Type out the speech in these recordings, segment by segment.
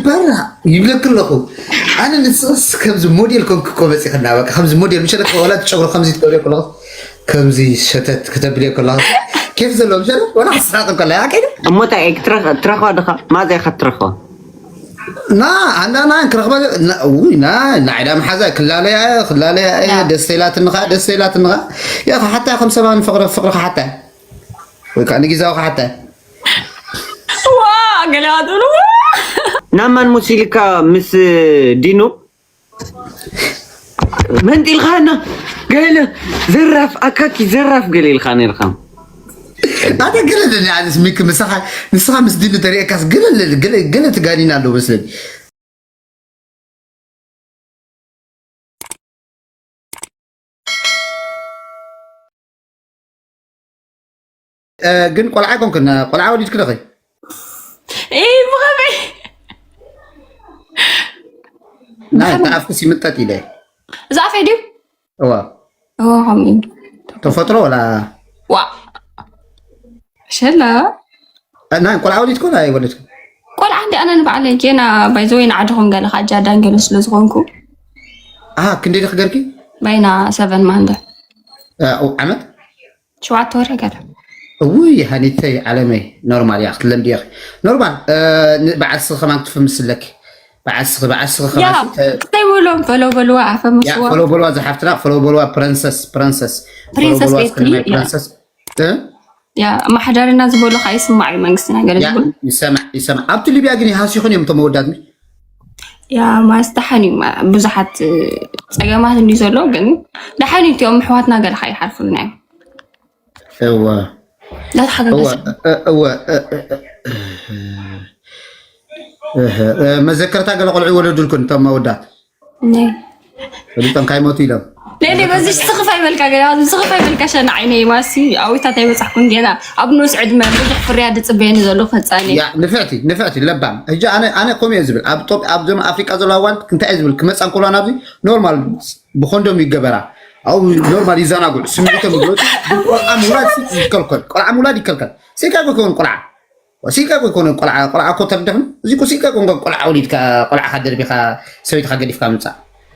በራ ይብለክ ኣለኹ። ኣነ ንስኽስ ከምዚ ሞዴል ኮንክ እኮ መፂኽና። በቃ ከምዚ ሞዴል ምሸለክ ወላ ትጨጉሩ ከምዚ ትገብሪ ከለኹ ከምዚ ሸተት ከተብልዮ ከለኹ ኬፍ ዘለዎ ምሸለ ወላ ክስሓቅ ከላ ያቀይደ እሞ እንታይ እየ ክትረኽ- ትረኽባ ድኻ ማዘ ኢኻ ትረኽባ? ና ኣንዳ ና ክረኽባ ና ውይ ና ና ኢዳ መሓዛ ክላለያ እየ ክላለያ እየ ደስ ኢላትንኻ ደስ ኢላትንኻ ያ ሓታ ከም ሰባን ፍቕሪ ፍቕሪ ሓታ ወይ ከዓ ንጊዛዊ ሓታ ዋ ገለ ኣጥሩ ናብ ማን ሙስ ኢልካ ምስ ዲኑ መንጢልካና ገለ ዘራፍ ኣካኪ ዘራፍ ገለ ኢልካ ነርካ። ኣነ ገለ ኣለኒ ኣነስ ሚክ ምሳኻ ንስኻ ምስ ዲኑ ተሪእካስ ገለ ኣለኒ ገለ ገለ ትጋኒና ኣለዎ መስለኒ። እ፣ ግን ቆልዓ ኣይኮንክን ቆልዓ ወሊድክ ደኸ እ ብኸመይ ናይ ተኣፍኩስ ይምጠጥ ኢለ ዛፌ ድዩ እዋ እዋ ከምኡ እዩ ተፈጥሮ ወላ ዋ ሸላ እ፣ ናይ ቆልዓ ወሊድክ ወላ ኣይወለድክ ቆልዓ እንዲ ኣነ ንባዕለይ ጌና ባይዘወይ ንዓድኹም ገለ ካጃ ዳንገሎ ስለ ዝኾንኩ ኣሃ ክንደይ ድክ ገርኪ ባይና ሰቨን ማንደ እ፣ ዓመት ሸዋተ ወረ ገለ እውይ ሃኒተይ ዓለመይ ኖርማል እያ ክትለምዲ ኢኺ ኖርማል እ፣ ን- በዓል ስኺ ከማን ክትፍምስለኪ በዓል ስኺ በዓል ስኺ ያ ከማን ሲ- ተ- እንታይ በሎም ፈለው በልዋ ያ ኣፈምስዋ ፈሎ በልዋ ዝሓፍትና ፈሎ በልዋ ፕረንሰስ ፕረንሰስ ፕሪንሰስ ፈሎ በልዋ ቤት እስከ ናይ ያ። ፕረንሰስ እ? ያ ማሕደርና ዝበሉ ከዓ ይስማዕ እዩ መንግስቲ ነገር ያ ዝበሉ ይሰማዕ ይሰማዕ ኣብቲ ሊብያ ግን ይሃሲኹን እዮም እቶም መወዳት ያ ማስ ደሓን እዩ ማ- ብዙሓት እ፣ ፀገማት እንዲ ዘሎ ግን ደሓን እዩ እቲኦም ኣሕዋትና ገለ ከዓ ይሓልፉልና እዮም እወ እወ እንዳተሓጋገዝ እ- እወ እ- እ- እ- እህ፣ እ፣ መዘከርታ ገለ ቆልዑ ይወለዱልኩን እቶም መወዳት ናይ ፈሊጦም ካይሞቱ ኢሎም ሌሌ በዚ ስኽፋ ይበልካ ገና ኣብዚ ስኽፋ ይበልካ ሸና ዓይነይ ማሲ ኣዊታት ኣይበፃሕኩን ገና ኣብ ንኡስ ዕድመ ብዙሕ ፍርያ ዝፅበየኒ ዘሎ ፈፃኒ ያ ንፍዕቲ ንፍዕቲ ለባም ሕጂ ኣነ ኣነ ከምኡ እየ ዝብል ኣብ ጦ ኣብዞም ኣፍሪቃ ዘለዋ ኣዋልድ እንታይ እየ ዝብል ክመፃ እንከልዋ ናብዚ ኖርማል ብኮንዶም ይገበራ ኣብኡ ኖርማል ይዘናግዑ ስምዒቶም ይግለፁ ግን ቆልዓ ምውላድ ይከልከል ቆልዓ ምውላድ ይከልከል ሴካ እኮ ይከውን ቆልዓ ሲልካ እኮ ይኮነ ቆልዓ ቆልዓ እኮ ተርድኽን እዚ እኮ ሲልካ እኮ ቆልዓ ወሊድካ ቆልዓኻ ደርቢኻ ሰበይትኻ ገዲፍካ ምምፃእ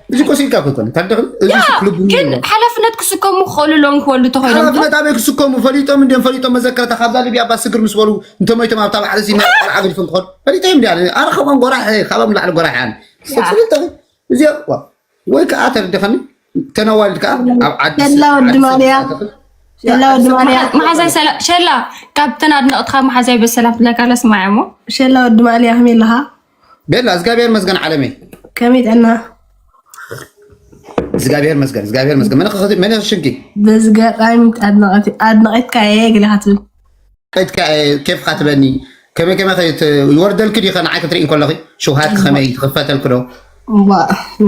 እዚ እኮ ሲልካ እኮ ይኮነ ተርድኽን እዚ ያ ስክ ልቡ ግን የለን። ሓላፍነት ክስከሙ ክኽእሉ ኣለዎም ክወልዱ ተኾይኖም እኮ ሓላፍነት ኣበይ ክስከሙ ፈሊጦም እንዲም ፈሊጦም መዘከረታ ካብዛ ሊብያ ኣባ ስግር ምስ በሉ እንተሞይቶም ኣብታ ባሕሪ ሲ ቆልዓ ገዲፎም ክኾኑ ፈሊጦም እንዲ ኣነ ኣነ ካብኦም ጎራሕ እየ፣ ካብኦም ላዕሊ ጎራሕ እየ ኣነ ያ። ፈሊጦም እዚ ዋ ወይ ከዓ ተርድኸኒ ተነዋልድ ከዓ ኣብ ዓዲ ሸላ ወዲ ማልያ ሸላ ወዲ ማልያ መሓዛይ ሰላ ሸላ ካብተን ኣድነቕትኻ መሓዛይ በሰላም ትለካለ ስማዕ እሞ ሸላ ወዲ ማልያ ከመይ ኣለኻ ቤላ እግዚኣብሔር መስገን ዓለመይ ከመይ ጥዕና እግዚኣብሔር መስገን እግዚኣብሔር መስገን መነ ክኸ- መነ ሽንኪ በዚ ገጣሚ ኣድነቐት ኣድነቐትካ እየ ገለ ክትብል ከይትካ ኬፍካ ትበኒ ከመይ ከመይ ከይት ይወርደልክ ዲኸ ንዓይ ክትርኢ እንከለኺ ሽውሃትክ ከመይ ትኽፈተልክ ዶ ዋ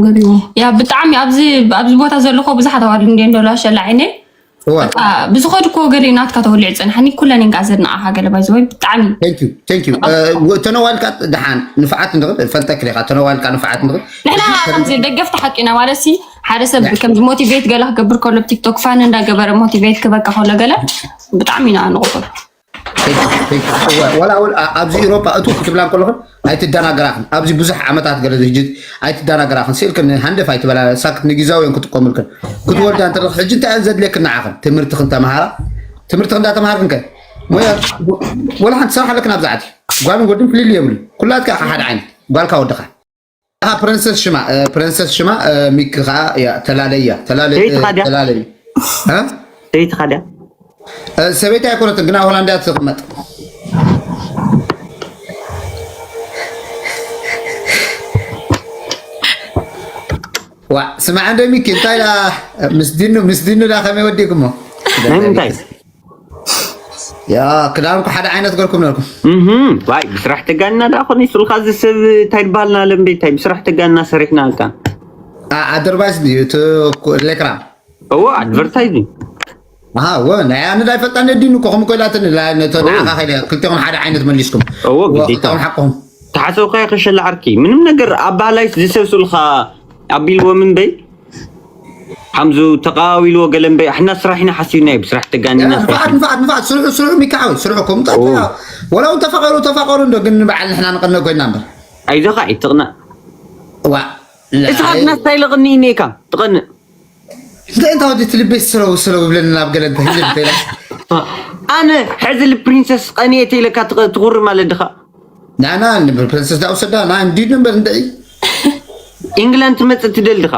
ገሪሙ ያ ብጣዕሚ ኣብዚ ኣብዚ ቦታ ዘለኹ ብዙሓት ኣዋልድ እንዲየን ዘለዋ ሸላ ዓይነይ እዋ ብዝኸድኩ ወገን ናትካ ተወሊዑ ፀናሓኒ ኩለን እንካ ዘድንቃኻ ገለ ባይዘወይ ብጣዕሚ ቴንኪዩ ቴንኪዩ ተነዋልካ ደሓን ንፍዓት ንኽእል ፈልጠክ ዲኻ ተነዋልካ ንፍዓት ንኽእል ንሕና ከምዚ ደገፍቲ ሓቂና ማለት ሲ ሓደ ሰብ ከምዚ ሞቲቬት ገለ ክገብር ከሎ ቲክቶክ ፋን እንዳገበረ ሞቲቬት ክበካ ከሎ ገለ ብጣዕሚ ኢና ንቕበል ወላ እውን ኣ- ኣብዚ ኤሮፓ እቱ ክትብላ ከለኹን ኣይትደናገራኽን ኣብዚ ብዙሕ ዓመታት ገለ ዝሕጂ ኣይትደናገራኽን ስኢልክን ሃንደፍ ኣይትበላ ሳክት ንግዛዊ እዮም ክጥቀሙልክን ክትወልዳ እንተ ሕጂ እንታይ እየን ዘድልየክን ንዓኽን ትምህርትኽን ተምሃራ ትምህርትኽን እንዳተምሃርክን ከ ሞያ ወላ ሓንቲ ስራሕ ኣለክን ኣብዚ ዓዲ ጓልን ወድን ፍልል የብሉ ኩላትካ ኢኻ ሓደ ዓይነት ጓልካ ወድኻ ኣሃ ፕረንሰስ ሽማ እ፣ ፕረንሰስ ሽማ እ፣ ሚክ ከዓ እያ ተላለያ ተላለይ ሰበይቲ ኻድያ? ተላለይ እ? ሰበይቲ ኻድያ እ፣ ሰበይቲ ኣይኮነትን ግና ሆላንድያ ትቕመጥ ዋ ስማዕ እንደ ሚኪ እንታይ ኢላ ምስ ዲኑ ምስ ዲኑ ዳ ከመይ ወዲኩም ናይ ምንታይ ያ ክዳንኩ ሓደ ዓይነት ገርኩም ነርኩም እህም፣ ዋይ ብስራሕ ተጋንና ዳ ኮነ ሱልካ እዚ ሰብ እንታይ ድበሃልና ለምበይ እንታይ ብስራሕ ተጋንና ሰሪሕና ኣልካ ኣደርባይስ ድዩ እቲ ሌክራ እዎ ኣድቨርታይዚንግ ኣሃ ወ ናይ ኣነ ዳይፈጣን ዲኑ ኮኹም ኮይላትን ነቶ ንዓኻ ከይለ ክልቲኹም ሓደ ዓይነት መሊስኩም እዎ ግዴታ ክልቲኹም ሓቅኹም ተሓሰብካዮ ከሸላ ዓርኪ ምንም ነገር ኣባህላይስ ዝሰብ ሱልካ ኣቢልዎም እምበይ ሓምዙ ተቃዊልዎ ገለ እምበይ ኣሕና ስራሕ ኢና ሓሲብና እዩ ብስራሕ ተጋኒና ንፋዓት ንፋዓት ንፋዓት ስርሑ ስርሑ ሚካሓዊ ስርሑ ኮምጣ ወላ እውን ተፋቀሩ ተፋቀሩ እንዶ ግን ንበዓል ንሕና ንቀነ ኮይና እምበር ኣይዞኻ ኣይትቕናእ። ዋ እስኻ ግና ስታይል ቕንእኒ ኢካ ትቐንእ። እንታይ እንታይ ወዲ ትልቤ ስለው ስለው ብለን ናብ ገለ እንታይ ይብል እንታይ ኣነ ሕዚ ልፕሪንሰስ ቀንየ ተይለካ ትቑር ማለት ድኻ ናና ንብር ፕሪንሰስ ዳውሰዳ ና እንዲድ ነበር እንታይ ኢንግላንድ ትመፅእ ትደል ድኻ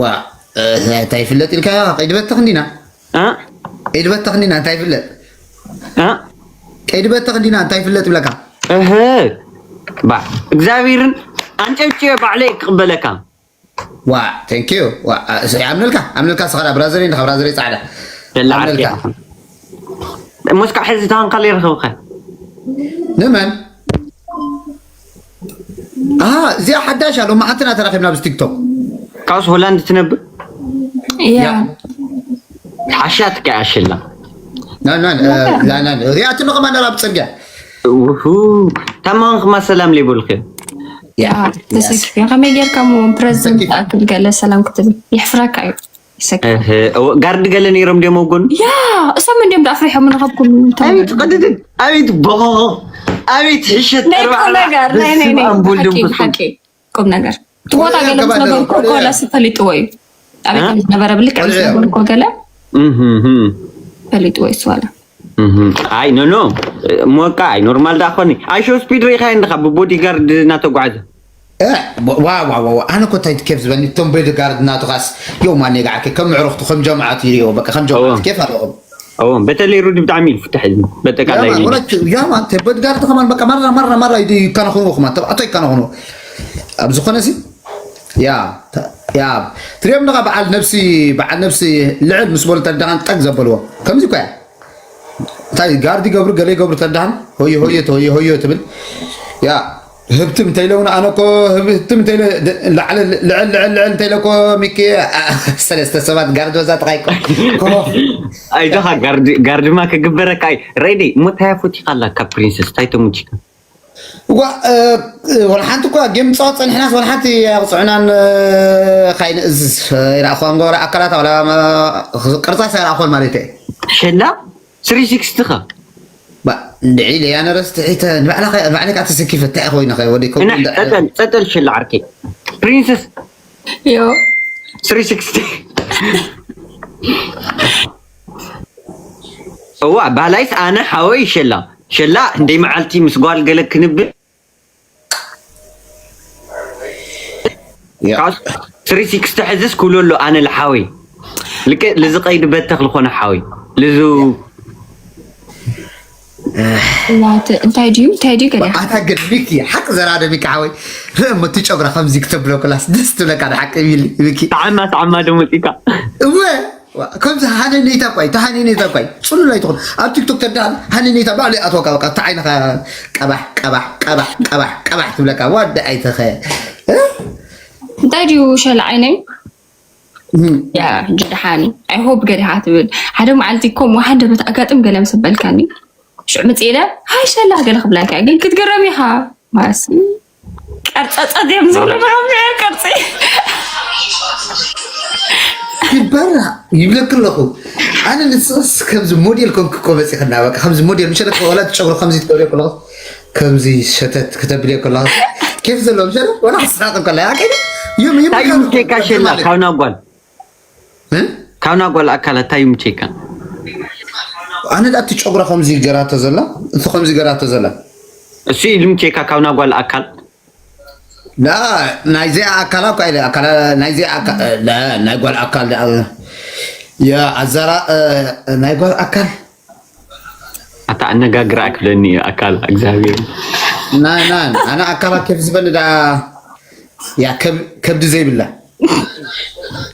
ዋ እንታይ ይፍለጥ ኢልካ ቀይድበተኽ እንዲና እ? ቀይድበተኽ እንዲና እንታይ ይፍለጥ እ? ቀይድበተኽ እንዲና እንታይ ይፍለጥ ይብለካ እህ ባ እግዚኣብሔርን ኣንጨብጭበ ባዕለይ ክቕበለካ ዋ thank you ዋ ኣምነልካ ኣምነልካ ስኸዳ ብራዘር እንድኻ ብራዘር ጻዕዳ ደላ ኣምነልካ ዓርኪ ሞስካ ሕዚ ተሃንካል ይረኸብካ ንመን ኣሃ እዚኣ ሓዳሽ ኣሎ መዓልትና ተራኺብና ብዚ ቲክቶክ ካብስ ሆላንድ ትነብር ያ ሓሻትካ ኣሸላ ሪኣትኖ ከማ ነራ ብፅርግያ ውሁ ታማን ክማ ሰላም ሌቦልክ ያ ተሰኪፍዮ ከመይ ጌርካ ሞ ፕረዚደንት ኣክል ገለ ሰላም ክትብል የሕፍረካ እዩ ይሰክ ጋርድ ገለ ነይሮም ድዮም ኣብ ጎኑ ያ እሶም እንዲዮም ዳፍሪሖም ንኸብኩም ኣቤት ቅድድድ ኣቤት ቦ ኣቤት ሕሸት ናይ ቁም ነገር ናይ ናይ ናይ ኣንቡልድም ሓቂ ሓቂ ቁም ነገር ትቦታ ገለ ምስ ነገርኩ ኮላ ስፈሊጥዎ እዩ ኣቤት ዝነበረ ብልክ ምስ ነገርኩ ገለ ፈሊጥዎ እዩ ስዋላ ኣይ ኖ ኖ ሞቃ ኣይ ኖርማል ዳ ኮኒ ኣይ ሾው ስፒድ ሪኢኻ እንድኻ ብቦዲጋርድ እናተጓዓዘ ዋዋዋዋ ኣነ ኮ እንታይ ኬፍ ዝበኒ እቶም ቦዲጋርድ እናተኻስ ዮ ማን የጋዓከ ከም ምዕሩኽቱ ከም ጀምዓት ይሪኦ በቃ ከም ጀምዓት ኬፍ ኣለኹም እዎ በተለይ ሩዲ ብጣዕሚ እዩ ፍትሕ እዩ በጠቃላይ ያማ ተበድጋር ተኸማን በቃ ማራ ማራ ማራ ይከናኹኑ ኹማ ተባዕቶ ይከናኹኑ ኣብ ዝኾነ ሲ ያ ያ ትሪኦም ነኻ በዓል ነብሲ በዓል ነብሲ ልዕል ምስ በሉ ተዳኻን ጠግ ዘበልዎ ከምዚ እኮ እያ እንታይ ጋርድ ይገብሩ ገለ ይገብሩ ተዳኻን ሆየ ሆየ ሆየ ሆየ ትብል ያ ህብትም እንተይለውን ኣነ እኮ ህብትም እንተይለ ልዕል ልዕል ልዕል እንተይለ እኮ ሚኪ ሰለስተ ሰባት ጋርድ በዛ ጥቃይ ኮፍ ኣይዞኻ ጋርድማ ክግበረካ እዩ ሬዲ እሞ እንታይ ኣፎቲካ ኣላ ካብ ፕሪንሰስ እንታይ ተሙቺካ እዋ ወላ ሓንቲ እኳ ጌም ፃወት ፀኒሕናስ ወላ ሓንቲ ኣቕፅዑናን ካይንእዝዝ ይረእኽዋን ገብረ ኣካላት ወላ ቅርፃስ ኣይረእኽዎን ማለት እየ ሸላ ስሪ ሲክስቲ ኸ እንድዒ ኢለ እያ ነረስ ትሒተ ንባዕለካ ተሰኪፈ እንታይ ኮይነ ከ ወዲ ጸጠል ሸላ ዓርከይ ፕሪንሰስ ዮ ስሪ ሲክስቲ እዋ ባህላይስ ኣነ ሓወይ ሸላ ሸላ እንደይ መዓልቲ ምስ ጓል ገለ ክንብል ስሪ ሲክስቲ ሕዝስ ክብሎ ኣሎ ኣነ ልሓወይ ልቀ ልዝቀይድ በተኽ ልኾነ ሓወይ ልዙ እንታይ ድዩ እንታይ ድዩ ገለ ኣታ ግን ሚኪ ሓቅ ዘራደ ሚኪ ሓወይ ርእሞ እቲ ጨጉራ ከምዚ ክተብሎ ክላስ ደስ ትብለካ ንሓቂ ሚሊ ሚኪ ጣዕማ ጣዕማ ደሞ ጢካ እወ ከምዚ ሃነኔታ ኳይ ተሃነኔታ ኳይ ጽሉል ኣይትኹን ኣብ ቲክቶክ ተዳ ሃነኔታ ባዕሉ ይኣትወካ በቃ እቲ ዓይንኻ ቀባሕ ቀባሕ ቀባሕ ቀባሕ ቀባሕ ትብለካ ዋዲ ኣይተኸ እንታይ ድዩ ሸላ ዓይነይ ያ ጅድሓኒ ኣይ ሆፕ ገዲኻ ትብል ሓደ መዓልቲ ከምኡ ሓደ በት ኣጋጥም ገለ ምስ በልካኒ ሽዑ ምጽእ ኢለ ሃይ ሸላ ገለ ክብላካ ግን ክትግረም ኢኻ ማሲ ቀርጸጸት እዮም ዝብሉ ቅርጺ ይበራ ይብለክ ኣለኹ ኣነ ንስስ ከምዚ ሞዴል ኮንክ እኮ መፂኽና በቃ ከምዚ ሞዴል ምሸለ ወላ ትጨጉሩ ከምዚ ትገብሪ ከለኹ ከምዚ ሸተት ክተብልዮ ከለኹ ኬፍ ዘለዎ ምሸለ ወላ ክስሓቅ ከላ ያቀ ዩም ዩም ሸላ ካብ ናጓል ካብ ናጓል ኣካል እንታይ ይምቼካ ኣነ ዳቲ ጨጉራ ከምዚ ገራቶ ዘላ እቲ ከምዚ ገራቶ ዘላ እሱ ይልምቼካ ካብ ናጓል ኣካል ላ ናይዚ ኣካላ እኳ ኢለ ኣካላ ናይዚ ናይ ጓል ኣካል ኣዘራ ናይ ጓል ኣካል ኣታ ኣነጋግራ ክብለኒ እዩ ኣካል እግዚኣብሔር ናናን ኣነ ኣካላ ከፍ ዝበኒ ዳ ያ ከብዲ ዘይብላ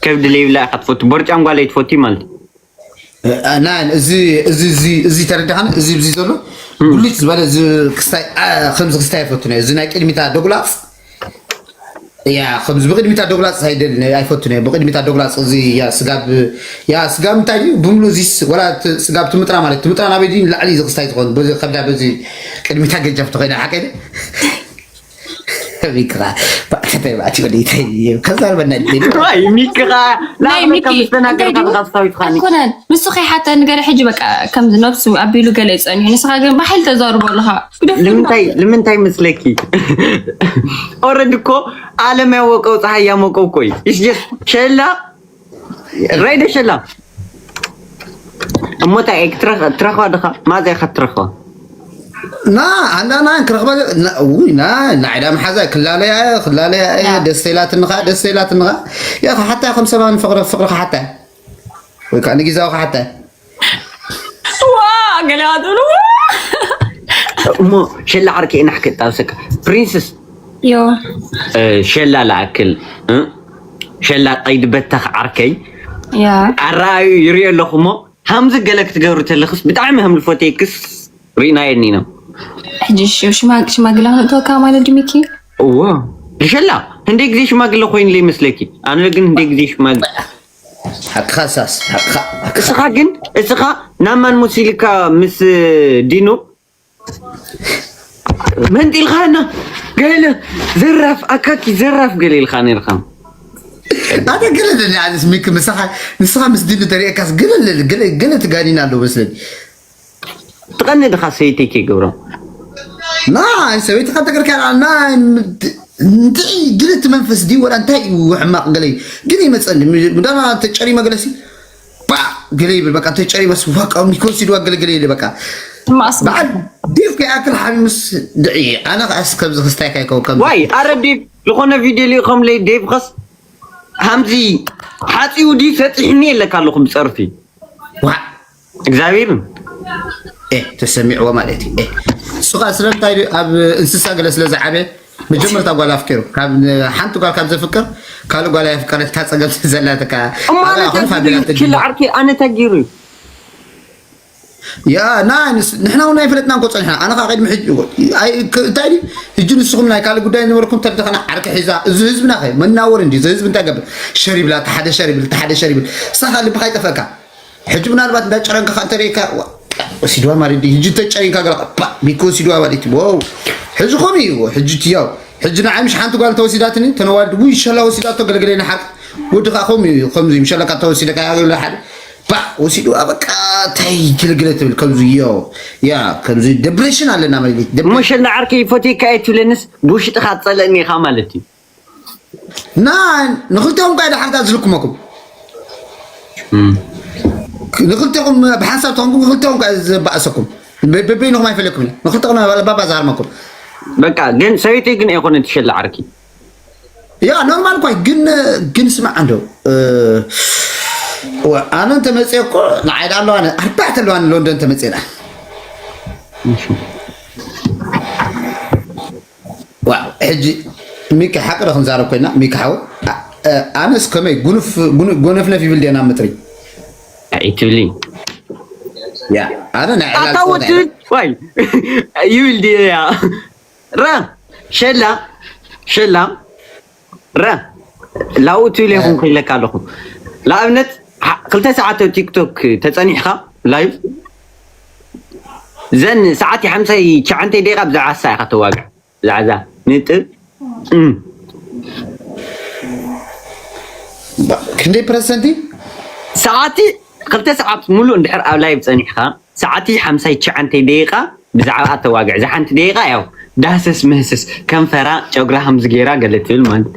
ከብዲ ዘይብላ ኢካ ትፈቱ ቦርጫም ጓል ኣይትፈቱ ማለት ናን እዚ እዚ እዚ እዚ ተረዳኻን እዚ እዚ ዘሎ ብሉጭ ዝበለ እዚ ክስታይ ከምዚ ክስታይ ይፈቱ እዚ ናይ ቅድሚታ ዶግላፅ ያ ከምዚ ብቅድሚታ ዶግላፅ ኣይደልን ኣይፈቱን እየ ብቅድሚታ ዶግላፅ እዚ ያ ስጋብ ያ ስጋብ እንታይ ድዩ ብምሉ እዚ ወላ ስጋብ ትምጥራ ማለት ትምጥራ ናበይ ድዩ ንላዕሊ እዚ ክስታይ ትኾን በዚ ከብዳ በዚ ቅድሚታ ገጃፍ ተኾይና ሓቀ ቢክራ ከተይ ባቲ ወዲተይ ከዛርበና ድል ዋይ ሚኪ ኸዓ ናይ ሚኪ ላዕበካ ምስተናገርካ እንታይ ድዩ? ብኻስታዊት ኻኒ ኣይኮነን ንሱ ከይሓተ ንገለ ሕጂ በቃ ከም ነብሱ ኣቢሉ ገለ ይፀንሑ ንስኻ ግን ብሓይሊ ተዛርቦ ኣለኻ ግደፍ ንምንታይ ንምንታይ መስለኪ ኦረድ እኮ ዓለም ያወቀው ፀሓይ ያሞቀው እኮ እዩ ይስጀስ ሸላ ራይደ ሸላ እሞታ ትረኽባ ድኻ ማዘ ኢኻ ትረኽባ ና ኣንዳና ክረኽባ ውይ ና ንዓይዳ መሓዛ ክላለያ ክላለያ እየ ያ። ደስ ኢላትንኻ ደስ ኢላትንኻ ያ ሓታ ከም ሰባን ፍቕሪ ፍቕሪ ሓታ ወይ ከዓ ንግዛዊ ሓታ ዋ ገለ ትብሉ እሞ ሸላ ዓርከይ ኢና ክጣብሰካ ፕሪንስስ ዮ ሸላ ለኣክል እ? ሸላ ቀይዲ በተኽ ዓርከይ ያ ኣረኣዩ ይሪኦ ኣለኹ እሞ ሃምዚ ገለ ክትገብሪ ተለኽስ ብጣዕሚ ሃም ዝፈትየክስ ርኢናዮ እኒና ሕጂ ሽማግላ ክንእትወካ ማለት ድዩ ሚኪ እዎ ሸላ ህንደይ ግዜ ሽማግለ ኮይኑ ለይመስለኪ ኣነ ግን ህንደይ ግዜ ሽማግለ ሓቅኻ ሳስ ሓቅኻ እስኻ ግን እስኻ ናማን ሙሲልካ ምስ ዲኑ መንጢልኻና ገለ ዘራፍ ኣካኪ ዘራፍ ገለ ኢልካ ነርካ ኣነ ገለ ደኒ ኣነስ ሚክ ምሳኻ ንስኻ ምስ ዲኑ ተሪእካስ ገለ ገለ ገለ ትጋኒና ኣለዎ መስለኒ ትቐኒ ድኻ ሰይተይ ከይገብሮም ና ሰበይትኻ ተገርካ ና እንታይ ግልት መንፈስ ድዩ ወላ እንታይ እዩ ሕማቕ ገለ እዩ ግን ይመፀኒ ምዳና ተጨሪመ ገለሲ ባ ገለ ይብል በቃ ተጨሪመስ ዋቃ ሚኮንሲድዋ ገለገለ ይብል በቃ ማስ በዓል ዴፍ ከይኣክል ሓሚምስ ድዒ ኣነ ከኣስ ከምዚ ክስታይ ካይከው ከም ዋይ ኣረ ዴቭ ዝኾነ ቪድዮ ልኢኸምለይ ዴቭ ኸስ ሃምዚ ሓፂኡ ድዩ ሰጢሕኒ የለካ ኣለኹ ብፀርፊ ዋ እግዚኣብሔርን ኤ ተሰሚዕዎ ማለት እዩ ኤ እሱ ከዓ ስለምንታይ ድዩ ኣብ እንስሳ ገለ ስለ ዝዓበ መጀመርታ ጓል ኣፍቂሩ ካብ ሓንቲ ጓል ካብ ዘፍቅር ካልእ ጓል ኣፍቀረት ታፀገም ዘላትካ እሞ ኣነ ታጊሩ ሽላ ዓርኪ ኣነ ታጊሩ እዩ ያ ና ንስ- ንሕና እውን ኣይፈለጥናን ቆፀ ንሕና ኣነ ከዓ ቅድሚ ሕጂ ኣይ- ክ- እንታይ ድዩ? ሕጂ ንስኹም ናይ ካልእ ጉዳይ ነበርኩም ተድኸና ዓርኪ ሒዛ እዚ ህዝብና ኸ መናወር እንዲ እዚ ህዝቢ እንታይ ገብር ሸር ይብል ኣቲ ሓደ ሸር ይብል እቲ ሓደ ሸር ይብል ሳኻ ልብኻ ይጠፈእካ ሕጂ ምናልባት እንዳጨረንካ ከዓ እንተሪእካ ዋ፣ ወሲድዋ ማለት ድዩ? ሕጂ ተጨሪንካ ገለ ባ ሚኮ ወሲድዋ ማለት እዩ። ዋው ሕጂ ከምኡ እዩ ሕጂ ትያው ሕጂ ንዓይ ምሽ ሓንቲ ጓል ተወሲዳትኒ ተነዋድ ውይ ሸላ ወሲዳቶ ገለገለ ንሓቅ ወዲ ከዓ ከምኡ እዩ ከምዚ ምሸለካ ተወሲደካ ገለ ሓደ ባ ወሲድዋ በቃ እንታይ ግልግለ ትብል ከምዚ ዮ ያ ከምዚ ደፕሬሽን ኣለና ማለት እዩ። ደፕ- እሞ ሸላ ዓርከይ ፈትየካ እየ ትብለንስ ብውሽጥኻ ትፀልእኒ ኢኻ ማለት እዩ ና ንክልቲኦም ቃ ደሓር ዝልክመኩም ንክልቲኹም ብሓንሳብ ተኾንኩም ንክልቲኹም ቃ ዝበኣሰኩም በበይንኹም ኣይፈለኩም ንክልቲኹም ባባ ዝሃርመኩም በቃ ግን ሰበይተይ ግን ኣይኮነ ትሸላ ዓርኪ ያ ኖርማል እኳ ግን ግን ስማዕ እንዶ ኣነ እንተመፅአ እኮ ንዓይ ዳ ኣለዋ ኣርባዕተ ኣለዋ ሎንደን ተመፅና ሕጂ ሚኪ ሓቂ ዶ ክንዛረብ ኮይና ሚኪ ሓው ኣነስ ከመይ ጉኑፍ ጎነፍነፍ ይብል ዲና ምጥሪ ኣይትብሊ ያ ኣነ ናይ ኣታ ወድን ዋይ ይብል ድያ ረ ሸላ ሸላ ረ ላኡ ትብል ይኹን ክኢለካ ኣለኹ ንኣብነት ክልተ ሰዓት ኣብ ቲክቶክ ተፀኒሕካ ላይቭ ዘን ሰዓት ሓምሳይ ትሽዓንተ ደቂቃ ብዛዕባ እሳ ኢኻ ተዋግዕ ብዛዕባ ነጥብ ክንደይ ፐርሰንቲ ሰዓቲ ክልተ ሰዓት ሙሉእ እንድሕር ኣብ ላይቭ ፀኒሕካ ሰዓቲ ሓምሳይ ትሽዓንተ ደቂቃ ብዛዕባ ኣተዋግዕ እዛ ሓንቲ ደቂቃ ያው ዳህሰስ ምህስስ ከንፈራ ጨጉራ ከምዚ ገይራ ገለ ትብል ማለት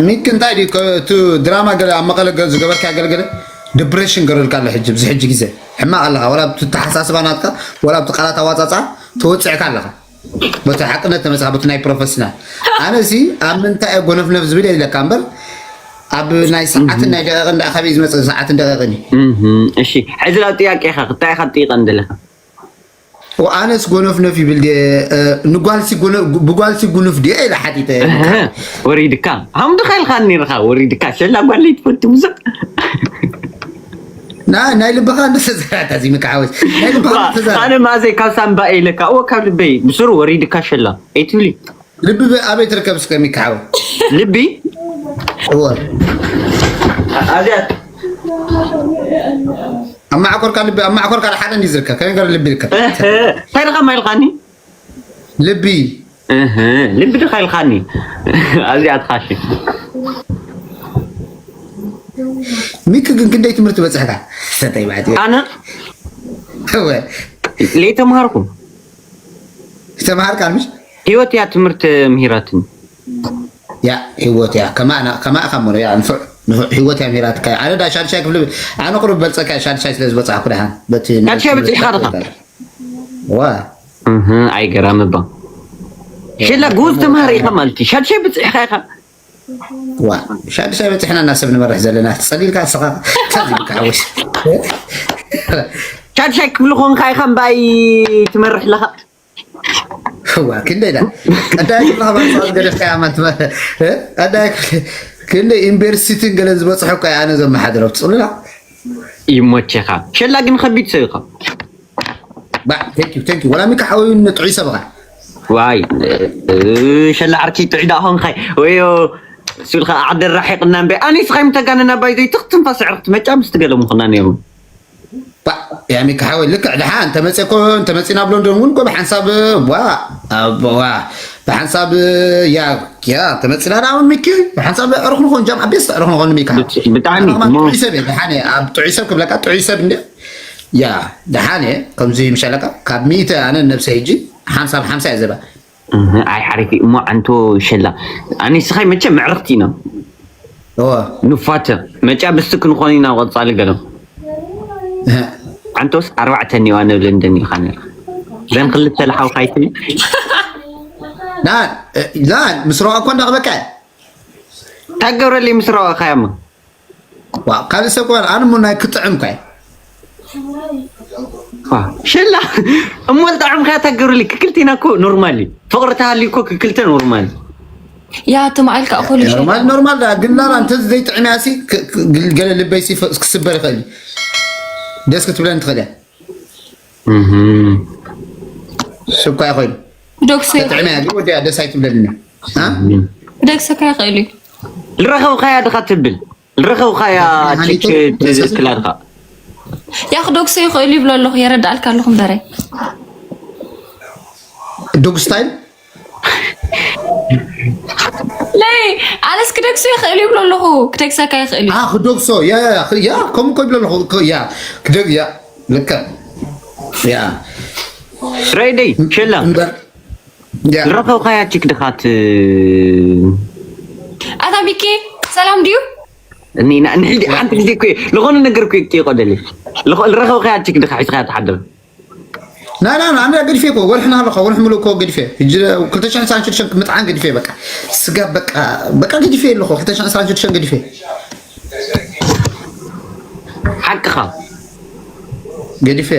ሚክ እንታይ ድዩ እቲ ድራማ ገለ ኣብ መቐለ ዝገበርካ ገለገለ ዲፕሬሽን ገረልካ ኣሎ ሕጂ ብዚ ሕጂ ግዜ ሕማቕ ኣለኻ ወላ ብቲ ተሓሳስባ ናትካ ወላ ብቲ ቃላት ኣዋፃፃ ተወፅዕካ ኣለኻ በቲ ሓቅነት ተመፅኻ በቲ ናይ ፕሮፌሽናል ኣነ ሲ ኣብ ምንታይ እየ ጎነፍነፍ ዝብል የለካ እምበር ኣብ ናይ ሰዓትን ናይ ደቂቕን ደኣ ካበይ ዝመፅእ ሰዓትን ደቂቕን እዩ እሺ ሕዚ ናብ ጥያቄ ኢኻ ክታይ ኢኻ ትጥይቐን ዘለኻ ኣነስ ጎነፍነፍ ይብል ብጓልሲ ጉኑፍ ድየ ኢለ ሓቲተ ወሪድካ ሃምዱ ከልካ ኒርካ ወሪድካ ሸላ ጓለይ ትፈቱ ብዙሕ ናይ ልብኻ እንደተዘራታ እዚ ምክዓወት ናይ ልብኻ ኣነ ማዘይ ካብ ሳምባ ኢለካ እወ ካብ ልበይ ብስሩ ወሪድካ ሸላ ኣይትብሊ ልቢ ኣበይ ትርከብ እስከ ሚክዓወት ልቢ እወ ኣዚያ ኣብ ማዕኮርካ ልቢ ኣብ ማዕኮርካ ሓደ እንዲ ዝርከብ ከመይ ገር ልቢ ይርከብ እንታይ ኢልካ ማይልካኒ ልቢ። እህ፣ ልቢ ድኻ ኢልካኒ። ኣብዚኣ ትኻሽ። ሚኪ ግን ክንደይ ትምህርቲ በጽሕካ? ሰተይ ባዕቲ። ኣነ እወ። ለይተምሃርኩ። ተምሃርካ ምሽ? ህይወት እያ ትምህርቲ ምሂራትኒ። ያ ህይወት እያ። ከማና፣ ከማእካ እሞ ያ ንፉዕ፣ ንፉዕ ህይወት እያ ምሂራትካ። ኣነ ዳ ሻድሻይ ክፍሊ፣ ኣነ ቁሩብ በልጸካ ሻድሻይ ስለ ዝበጻሕኩ ደሓን። በቲ ሻድሻይ በጺሕካ ድኻ? ዋ። እህ፣ ኣይገራም እባ። ሸላ ጉዝ ተምሃር ኢኻ ማለት እዩ። ሻድሻይ በጺሕካ ኢኻ። ዋ። ሻድሻይ በጺሕና እና ሰብ ንመርሕ ዘለና። ትጸሊልካ ንስኻ። ከዚ ብካ ሓወሽ። ሻድሻይ ክፍሊ ኾንካ ኢኻ እምበኣይ ትመርሕ ኣለኻ። ዋ፣ ክንደይ ዳ? ቀዳይ ክፍሊ ኸባቢ ሰዓት ገደፍካያ ማለት መ-፣ እ? ቀዳይ ክፍሊ፣ ክንደይ ዩኒቨርሲቲን ገለን ዝበጽሑ እኮ ኣነ ዘመሓድሮ። ትጽሉላ? ይሞቼኻ። ሸላ ግን ከቢድ ሰብ ኢኻ። ባ፣ thank you፣ thank you። ወላ ሚካ ሓወዩ ንጥዑይ ሰብ ኢኻ። ዋይ፣ እ፣ ሸላ ዓርኪ ጥዑይ ደኣ ኾንካይ። ወዮ፣ እሱ ኢልካ ዓዲ ራሒቕና እምበይ። ኣነ ስኻይ ምተጋነና ባይዘይ ትኽ ትንፋስ ዕርኽቲ መጫ ምስ ትገለ ምኾና ነይሩ። ባ፣ ያ ሚካ ሓወይ፣ ልክዕ ደሓ እንተመጸ እኮ፣ እንተመጺና ኣብ ሎንዶን እውን እኮ ብሓንሳብ፣ ዋ፣ ኣብ-፣ ዋ፣ ብሓንሳብ፣ ያ፣ ያ፣ እንተመጺና ደኣ እውን ሚኪ፣ ብሓንሳብ ዕሩኽ ንኾን፣ ጃም ኣቤስ ዕሩኽ ንኾን ሚካ። ብት-፣ ብጣዕሚ ኣነ ከማን እሞ ጥዑይ ሰብ እየ፣ ደሓን እየ፣ ኣብ ጥዑይ ሰብ ክብለካ፣ ጥዑይ ሰብ እንደ፣ ያ፣ ደሓን እየ፣ ከምዚ ምሻለካ፣ ካብ ሚእቲ ኣነ ነብሰይ ሕጂ ሓምሳ ብሓምሳ እየ ዘባ። እህ፣ ኣይ ሓሪፍ እዩ። እሞ ዓንቶ ሸላ፣ ኣነ ስኻይ መቸም ምዕርኽቲ ኢና። እወ። ንፋተ፣ መጫ ብስቲ ክንኾን ኢና ቀጻሊ ገለ። እህ። ዓንቶስ ኣርባዕተ እኒዋ ንብል እንደን ኢልካ ነርካ። ዘን ክልተ ለሓውካ ኣይትብል። ላ፣ ላ፣ ምስ ረዋ እኮ እንዳቕበቀ። እንታይ ገብረለይ ምስ ረዋኻያማ? ዋ፣ ካልእ ሰብ እኮ ኣነ እሞ ናይ ክጥዕም እኮ እየ። ዋ፣ ሸላ፣ እሞ ልጥዕምካ እንታይ ገብረለይ? ክክልቲና እኮ ኖርማል እዩ። ፍቕሪ ተሃልዩ እኮ ክክልተ ኖርማል እዩ። ያ ትማል ከኣ ኮሉ ኖርማል፣ ኖርማል ዳ፣ ግን ላላ እንተ ዘይጥዕምያ ሲ፣ ክ-፣ ክ-፣ ገለ ልበይ ሲ ፍ-፣ ክስበር ይኽእል እዩ። ደስ ክትብለኒ ትኽእል እያ። እህ። ስኳ ይኾይኑ። ዶክሰ ተጥዕምያ ግን ወዲያ ደስ ኣይትብለኒ። አ? ደግሰካ ይኽእል እዩ። ልረኸብካያ ድኻ ትብል? ልረኸብካያ ችክ ትክላልካ? ያኽ ዶክሰ ይኽእል ይብሎ ኣለኹ፣ የረዳእልካ ኣለኹ እምበረይ። ዶግ ስታይል? ለይ፣ ኣነስ ክደግሶ ይኽእል ይብሎ ኣለኹ፣ ክደግሰካ ይኽእል እዩ። አ፣ ክደግሶ፣ ያ፣ ያ፣ ያ፣ ያ፣ ከምኡ እኮ ይብሎ ኣለኹ፣ እኮ፣ ያ፣ ክደግ-፣ ያ፣ ልክዕ። ያ። ረይደይ፣ ሸላ። እምበር፣ ያ። ልረኸብካያ ችክ ድኻት? ኣታ ሚኪ፣ ሰላም ድዩ? እኒና፣ ንሕጂ ሓንቲ ግዜ እኮ፣ ዝኾነ ነገር እኮ ይቆደል። ልኾ-፣ ልረኸብካያ ችክ ድኻ ሒዝካያ ትሓድር? ና፣ ና፣ ና፣ ኣነ ገዲፌ እኮ፣ ወርሕና ኣለኹ፣ ወርሒ ምሉእ እኮ ገዲፌ። ሕጂ ክልተ ሽሕን ዕስራን ሽዱሽተን ምጥዓን ገዲፌ፣ በቃ። ስጋ፣ በቃ፣ በቃ ገዲፌ ኣለኹ፣ ክልተ ሽሕን ዕስራን ሽዱሽተን ገዲፌ። ሓቅኻ። ገዲፌ፣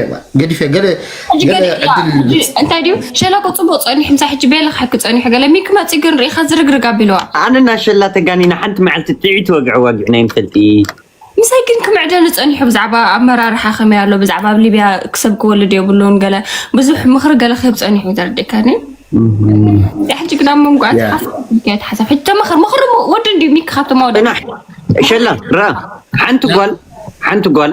ገዲፌ፣ ገለ፣ ሕጂ ገለ ገለ፣ ያ፣ ዕድል ሕጂ እንታይ ድዩ? ሸላ እኮ ጽቡቕ ጸኒሑ፣ ምሳሕ ሕጂ ቤለ ክሓኪ ጸኒሑ፣ ገለ ሚኪ መጺኡ ግን ርኢኻ ዝርግርግ ኣቢለዋ። ኣነና ሸላ ተጋኒና ሓንቲ መዓልቲ ጥዒት ወግዒ ዋጊዕና ኣይንፈልጥ። ምሳይ ግን ክምዕደኒ ጸኒሑ፣ ብዛዕባ ኣመራርሓ ከመይ ኣሎ፣ ብዛዕባ ኣብ ሊብያ ክሰብ ክወልድ የብሉን፣ ገለ ብዙሕ ምኽሪ ገለ ክህብ ጸኒሑ፣ ተረዲእካኒ? ሕጂ ግን ኣብ መንጎ ኣቲ ያ። ሓሳብ፣ ሕጂ ተመኸር፣ ምኽሪ ወዲ እንድዩ ሚኪ ካብቶም ኣወዳት። እና ሸላ፣ ራ፣ ሓንቲ ጓል፣ ሓንቲ ጓል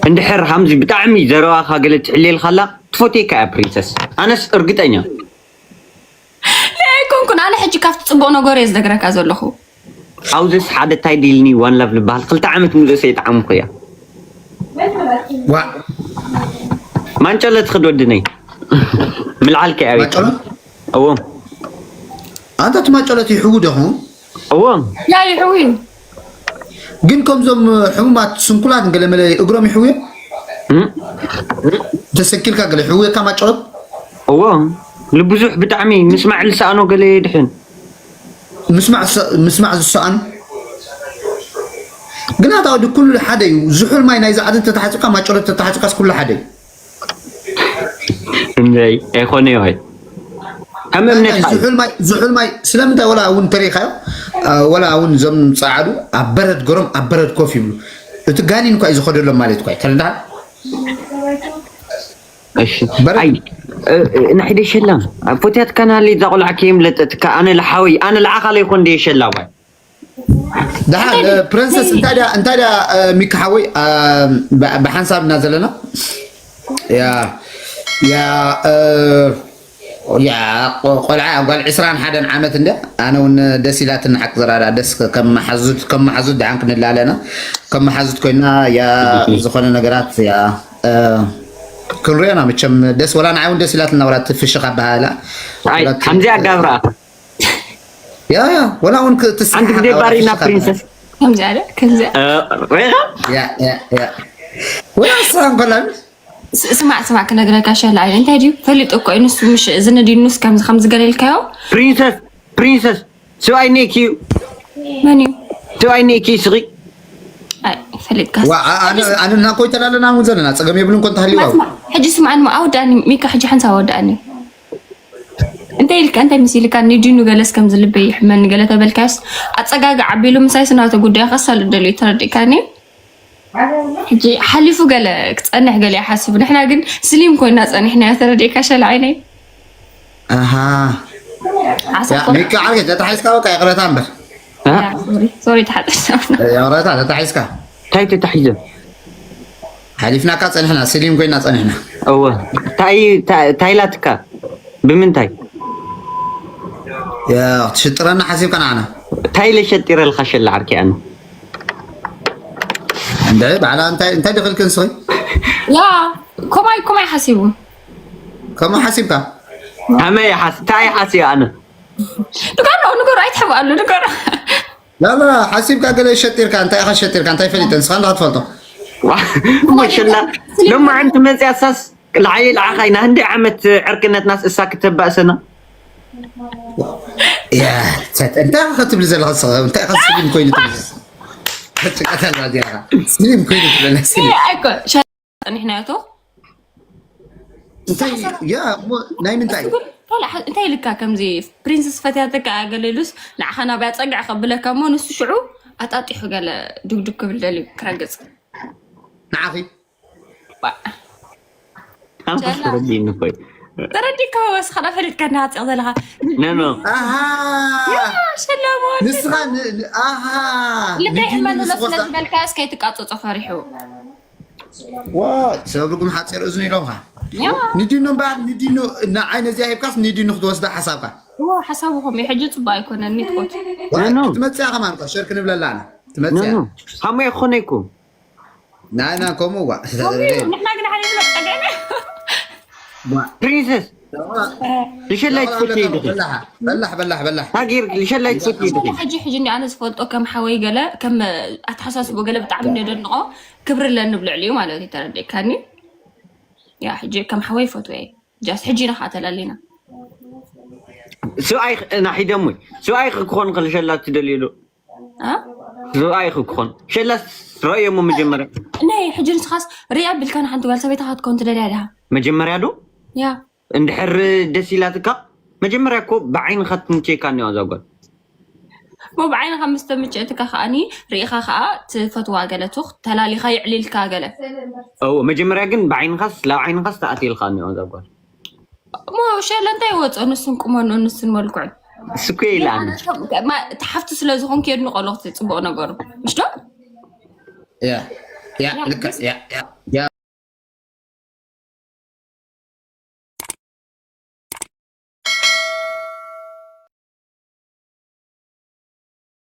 እንድሕር ሃምዚ ብጣዕሚ ዘረባኻ ገለ ትሕልየልካ ኣላ፣ ትፈትየካ እያ ፕሪንሰስ። ኣነስ እርግጠኛ። ኣይኮንኩን፣ ኣነ ሕጂ ካብቲ ጽቡቕ ነገር እየ ዝነግረካ ዘለኹ። ኣብዚስ ሓደ ታይ ዲልኒ ዋን ላቭ ዝበሃል ክልተ ዓመት ምሉእ ሰይጣዓምኩ እያ። ዋ፣ ማንጨለት ክድ ወድነይ። ምልዓልከ ኣቤት። ማንጨለት? እዎ። ኣንታ እቲ ማንጨለት ይሕዉ ዶ ይኸውን? እዎ። ያ ይሕዊ። ግን ከምዞም ሕሙማት ስንኩላት ገለመለ እግሮም ይሕውዮ? እም? ተሰኪልካ ገለ ይሕውየካ ማንጨለት? እዎ። ልብዙሕ ብጣዕሚ ምስማዕ ልሰኣኖ ገለ የድሕን። ምስማዕ ስ-፣ ምስማዕ ዝሰኣኑ? ግን ኣታ ወዲ ኩሉ ሓደ እዩ። ዝሑል ማይ ናይዚ ዓዲ ተተሓጺብካ ማንጨለት ተተሓጺብካስ ኩሉ ሓደ እዩ። እንዘይ፣ ኣይኮነ ይሆይ። ከም እምነት ዝሑል ማይ፣ ዝሑል ማይ ስለምንታይ ወላ እውን ተሪኻዮ? አ፣ ወላ እውን እዞም ጸዓዱ ኣብ በረድ ገሮም ኣብ በረድ ኮፍ ይብሉ። እቲ ጋኒን እኳ እዩ ዝኸደሎም ማለት እኳ እዩ። ተረዳእ? እሺ። በረድ ኣይ፣ እ፣ እ፣ ናሕደ ሸላም። ኣብ ፎትያትካ ናሊ እዛ ቆልዓ ከየምለጠትካ፣ ኣነ ለሓወይ፣ ኣነ ለዓኻ ለይኮን ደየ ሸላዋይ። ደሓን፣ እ፣ ፕሪንሰስ፣ እንታይ ደኣ፣ እንታይ ደኣ፣ እ፣ ሚኪ ሓወይ፣ እ፣ ብ-፣ ብሓንሳብ እና ዘለና። ያ፣ ያ፣ እ፣ ያ ቆ- ቆልዓ ጓል ዕስራን ሓደን ዓመት እንደ ኣነ እውን ደስ ኢላትን ሓቅ ዘራዳ ደስ ከ- ከመሓዙት ከመሓዙት ደሓን ክንላለና ከመሓዙት ኮይና ያ ዝኾነ ነገራት ያ እ፣ ክንሪኦና መቸም ደስ ወላ ንዓይ እውን ደስ ኢላትና ወላ ትፍሽኻ በሃላ ኣይ ወላ ከምዚኣ ጋብራ ያ ያ ወላ እውን ክትስሓ ሓንቲ ግዜ ባሪና ፕሪንሰስ ከምዚ ኣለ ከምዚ ሬኻ ያ ያ ያ ወላ እሳ እንኮላ ስ- ስማዕ ስማዕ ክነግረካ ሸላ ኣይ እንታይ ድዩ ፈሊጡ እኮ እዩ ንሱ ምሽ ዝንድዩ ንስ ከምዚ ከምዚ ገለ ኢልካዮ ፕሪንሰስ ፕሪንሰስ ስብኣይ ኔኪ እዩ መን እዩ ስብኣይ ኔኪ ስኺ ኣይ ፈሊጥካ ዋ ኣነ ኣነ እና ኮይተላለና እውን ዘለና ፀገም የብልን ኮንታ ሃሊዋ ስማዕ ሕጂ ስማዕኒ ኣወዳእኒ ሚካ ሕጂ ሓንሳ ኣወዳእኒ እንታይ ኢልካ እንታይ ምስ ኢልካ ንድዩ ንገለስ ከም ዝልበይ ይሕመኒ ገለ ተበልካዮስ ኣፀጋግዓ ኣቢሉ ምሳይ ስናተ ጉዳይ ከሳልጥ ደልዩ ተረዲእካኒ ሕጂ ሓሊፉ ገለ ክፀንሕ ገለ ይሓስብ ንሕና ግን ስሊም ኮይና ፀኒሕና ተረዲእካ ሸላ ዓይነይ ኣሃ ዓሳ ሚካ ዓርገ ተታሒዝካ በቃ ይቕረታ እምበር ሶሪ ተሓጠሽ ይቕረታ ተታሒዝካ እንታይ ተታሒዘ ሓሊፍናካ ፀኒሕና ስሊም ኮይና ፀኒሕና እወ ታይ ታይ- ታይላትካ ብምንታይ ያ ክትሽጥረና ሓሲብካ ንዓና ታይ ኢለ ሸጢረልካ ሸላ ዓርኪ ኣነ እንደ ባዕላ እንታይ እንታይ ድኽልክ ንስኺ ያ ኮማይ ኮማይ ሓሲቡ ከምኡ ሓሲብካ ኣመይ ሓስ ታይ ሓሲ ኣነ ንገሮ ንገሮ ኣይትሕብኣሉ ንገሮ ላላ ሓሲብካ ገለ ሸጢርካ እንታይ ኢኻ ሸጢርካ እንታይ ፈሊጠ ንስኻ እንዳ ክትፈልጦ ሞሸላ ሎማዓንቲ መፅያ ሳስ ልዓይ ልዓኻይ ናህንደይ ዓመት ዕርክነትናስ እሳ ክተባእሰና ያ ሰጥ እንታይ ኢኻ ክትብል ዘለኻ ንስኻ እንታይ ኢኻ ስሊም ኮይኑ ትብል ጭቀታ ዛዚያኻ ስሊም ኮይኑ ትብል ስሊም ኣይኮ ጸኒሕናዮ ቶ እንታይ ያ እሞ ናይ ምንታይ እንታይ ኢልካ ከምዚ ፕሪንስስ ፈትያተካ ኣገለሉስ ንዓኻ ናብያ ጸግዕ ከብለካ እሞ ንሱ ሽዑ ኣጣጢሑ ገለ ድግድግ ክብል ደልዩ ክረግጽ ንዓኺ ኣንተስ ተረዲእኒ ኮይ ተረዲእካ ወስኻ ዳ ፈሪድካ እናሃፅቕ ዘለኻ ነኖ ኣሃ ሸላሞ ንስኻ ን- ን- ኣሃ ልበይ ንዲኑ ሕመን ዘሎ ንስኻ ስለ ዝበልካ እስከ ኣይትቃፅፆ ፈሪሑ ዋ ሰብ ርጉም ሓፂር እዝኑ ኢሎምኻ ንዲኑ እምበኣር ንዲኑ ንዓይ ነዚኣ ሂብካስ ንዲኑ ክትወስዳ ሓሳብካ እዎ ሓሳቡ ከምኡ ሕጂ ፅቡቅ ኣይኮነን ንትቆት ዋ፣ ኖ፣ ኖ። ክትመፅያ ከማን እኮ ሸር ክንብለላ ኣና ትመፅያ ኖ። ሃሞ ይኾነ ይኮ ናይ ናይ ከምኡ ዋ ንሕና ግን ሓደ ዝመፀገነ ፕሪንሰስ ልሸላይ ትፈትይ ድኺ በላሕ በላሕ በላሕ በላሕ ታጊር ልሸላይ ትፈትይ ድኺ ሕጂ ሕጂ እንዲ ኣነ ዝፈልጦ ከም ሓወይ ገለ ከም ኣተሓሳስቦ ገለ ብጣዕሚ ነደንቆ ክብሪ ኣለኒ ብልዕሊኡ ማለት እዩ ተረዲእካኒ ያ ሕጂ ከም ሓወይ ይፈትወ ጃስ ሕጂ ኢና ከዓ ተላሊና ስብኣይ ናሒደሙይ ስብኣይ ክኾን ከልሸላ ትደልዩሉ ኣ? ስብኣይ ክኾን ሸላስ ረእዮሞ መጀመርያ ናይ ሕጂ ንስኻስ ርያ ቢልካ ንሓንቲ ጓል ሰበይታ ክትከውን ትደልያ ዲኻ መጀመርያ ዶ ያ እንድሕር ደስ ኢላትካ መጀመርያ እኮ ብዓይንኻ ትምቼካ እኒዋ እዛ ጓል ሞ ብዓይንኻ ምስ ተምቸእትካ ከዓኒ ርኢኻ ከዓ ትፈትዋ ገለ ቱኽ ተላሊኻ ይዕሊልካ ገለ እዎ መጀመርያ ግን ብዓይንኻስ ላብ ዓይንኻስ ተኣትልካ እኒዋ እዛ ጓል ሞ ሸለ እንታይ ይወፅኦ ንሱን ቁመንኡ ንሱን መልክዑን እሱ እኮ ኢላኒ እቲ ሓፍቲ ስለ ዝኾንክ የድንቆ ኣለኹ እቲ ፅቡቅ ነገሩ ምሽ ዶ ያ ያ ልክዕ ያ ያ ያ